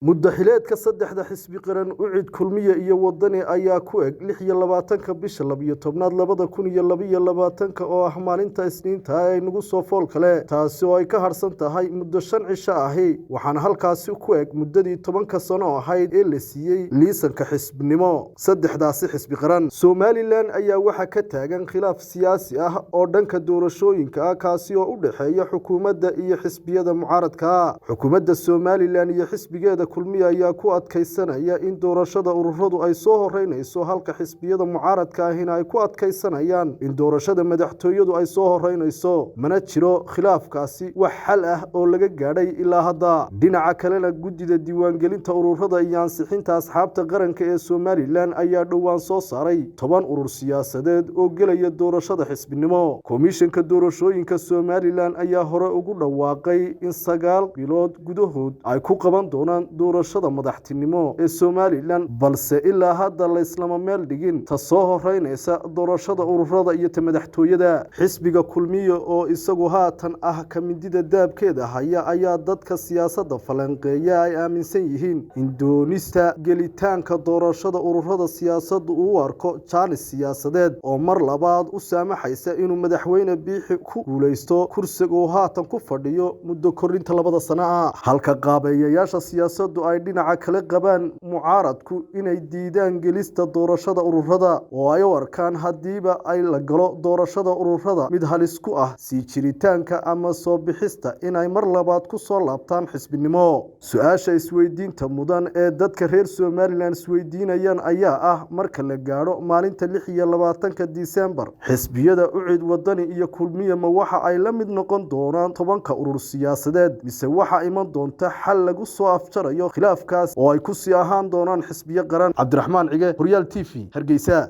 Muddaxileedka saddexda xisbi qaran, UCID, Kulmiye iyo Wadani, ayaa ku eg 26-ka bisha 12aad 2022-ka, oo ah maalinta Isniinta ee nagu soo fool kale, taasi oo ay ka harsan tahay muddo 5 cisho ahi. Waxaana halkaasi ku eg muddadii 10-ka sano ahayd ee la siiyey liisanka xisbinimo saddexdaasi xisbi qaran. Somalilan ayaa waxaa ka taagan khilaaf siyaasi ah oo dhanka doorashooyinka ah, kaasi oo u dhexeeya xukuumadda iyo xisbiyada mucaaradka. Xukuumadda Somalilan iyo xisbigeeda Kulmiye ayaa ku adkaysanaya in doorashada ururadu ay soo horeynayso, halka xisbiyada mucaaradka ahina ay ku adkaysanayaan in doorashada madaxtooyadu ay soo horeynayso. Mana jiro khilaafkaasi wax xal ah oo laga gaadhay ilaa hadda. Dhinaca kalena, guddida diiwaangelinta ururada iyo ansixinta asxaabta qaranka ee Somalilan ayaa dhowaan soo saaray 10 urur siyaasadeed oo gelaya doorashada xisbinimo. Komishanka doorashooyinka Somalilan ayaa hore ugu dhawaaqay in 9 bilood gudahood ay ku qaban doonaan doorashada madaxtinimo ee Somalilan, balse ilaa hadda layslama meel dhigin ta soo horeynaysa, doorashada ururada iyo ta madaxtooyada. Xisbiga Kulmiye, oo isagu haatan ah ka mindida daabkeeda haya, ayaa dadka siyaasadda falanqeeya ay aaminsan yihiin in doonista gelitaanka doorashada ururada siyaasaddu uu u arko jaanis siyaasadeed oo mar labaad u saamaxaysa inuu Madaxweyne Biixi ku guuleysto kursiga uu haatan ku fadhiyo muddo kordhinta 2da sano ah, halka qaabeeyayaasha siyaasaddu ay dhinaca kale qabaan mucaaradku inay diidaan gelista doorashada ururada, oo ay u arkaan haddiiba ay la galo doorashada ururada mid halis ku ah sii jiritaanka ama soo bixista inay mar labaad ku soo laabtaan xisbinimo. Su-aasha isweydiinta mudan ee dadka reer Somalilan isweydiinayaan ayaa ah: marka la gaadho maalinta 26-ka Disembar, xisbiyada UCID, Wadani iyo Kulmiye ma waxa ay la mid noqon doonaan 10-ka urur siyaasadeed, mise waxa iman doonta xal lagu soo afjarayo khilaafkaas oo ay ku sii ahaan doonaan xisbiyo qaran? Cabdiraxmaan Cige, Horyaal TV, Hargeysa.